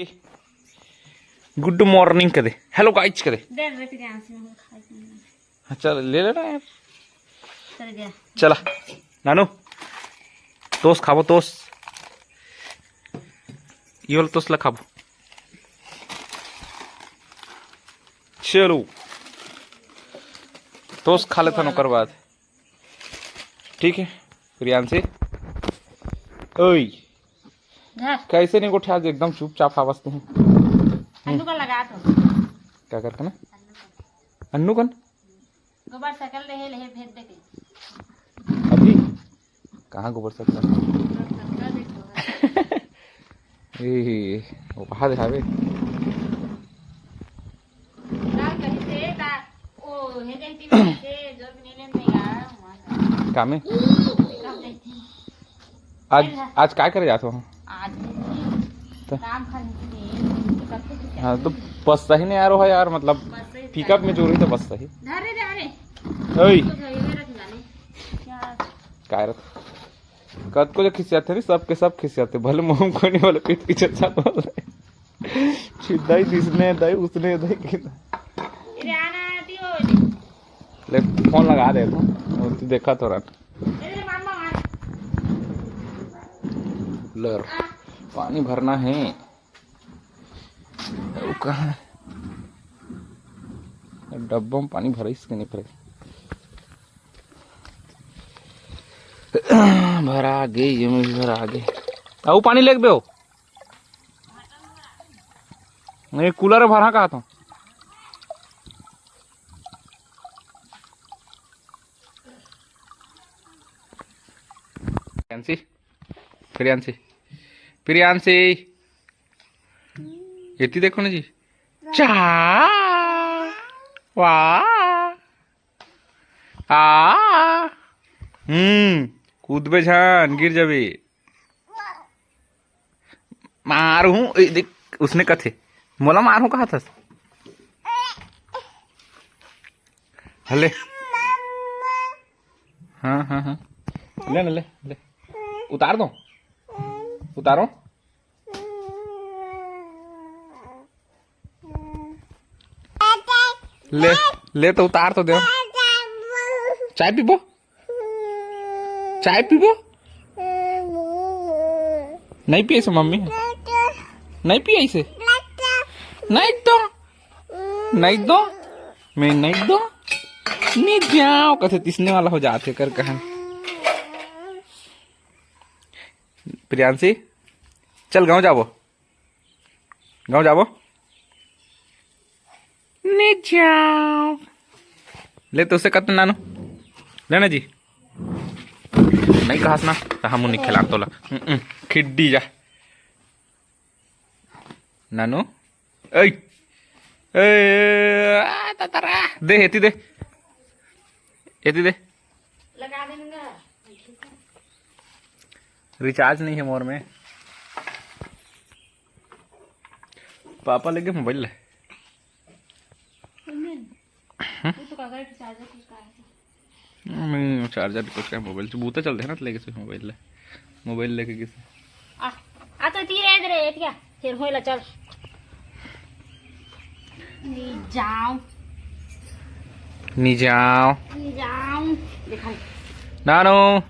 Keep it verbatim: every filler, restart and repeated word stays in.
Good morning कह दे, hello guys कह दे। दे रे प्रियांशी, मैं खाई नहीं। हाँ, चल ले लेना यार। चल गया। चला नानू, toast खाबो, toast। ये वाला toast ला खाबो। चलो, toast खा लेथन ओकर बाद। ठीक है प्रियांशी। ओए, हाँ। कैसे नहीं गोठे आज एकदम चुपचाप आवाज तू। अन्नू का लगा तो। क्या करके ना? अन्नू कन? गोबर सकल रहे, ले भेज दे के। अभी कहाँ गोबर सकल? ए, वो कहाँ दिखावे? का करी से ता, ओ, हे कहती से जो भी नहीं लेने यार, वहाँ का। कामे? कब कहती? आज, आज काय करे जात हो? आज तो काम खरीदने, सब कुछ हाँ, तो बस सही नहीं आ रहा है यार, मतलब बस सही पिकअप में जोर ही तो बस सही। धरे, धरे। ओए। तो धरे रख जाने। क्या? काय रख? कतको जो खिसियाथे नहीं, सबके सब खिसियाथे, भले मुंह को नहीं, भले पीठ पीछे सब बोल रहे। दाई इसने, दाई उसने, दाई कितना। अरे आना आती हो। ले, फोन लगा दे तू, वो तू देखा थोड़ा। अरे मामा, मामा। लर, पानी भरना है। वो कहाँ है? डब्बा में पानी भरा, इसके नहीं भरे। भरा गे, ये में भी भरा गे। अउ पानी लेके बेओ। नहीं, कूलर भरा कहा था। प्रियांशी, प्रियांशी, प्रियांशी, एती देखो ना जी। चा, वाह, आ, हम्म, कूदबे झन, गिर जाबे। मारहूं, ए, देख, उसने कथे, मोला मारहूं कहा थस? हले। हाँ, हाँ, हाँ। ले ना, ले, ले। उतार दो। उतारो। ले, ले तो उतार तो दे। चाय पीबो? चाय पीबो? नहीं पिए से मम्मी? नहीं पिए इसे? नहीं तो, नहीं तो, मैं नहीं तो। नहीं जाओ, कथे तिसने वाला हो जाथे कर कहन। प्रियांशी, चल गाँव जाबो, गाँव जाबो। नहीं जाओ। ले तो उसे कत नानू, ले ना जी। नहीं कहस ना, तो हम नहीं खिलान तोला। हम्म, खिड्डी जा। नानू, ए, ए, आ, ता, ता, रा। दे, एती दे। एती दे। लगा देंगे। रिचार्ज नहीं है मोर में। पापा लेके मोबाइल ले। वो तो काका के चार्जर के का है? नहीं, चार्जर कुछ का मोबाइल से बूता चलते हैं ना, तो लेके से मोबाइल ले, मोबाइल लेके किसे? आ, आ तो तीर है इधर, एतिया, फिर होइला चल। नहीं जाओ। नहीं जाओ। नहीं जाओ। दिखाई। नानू।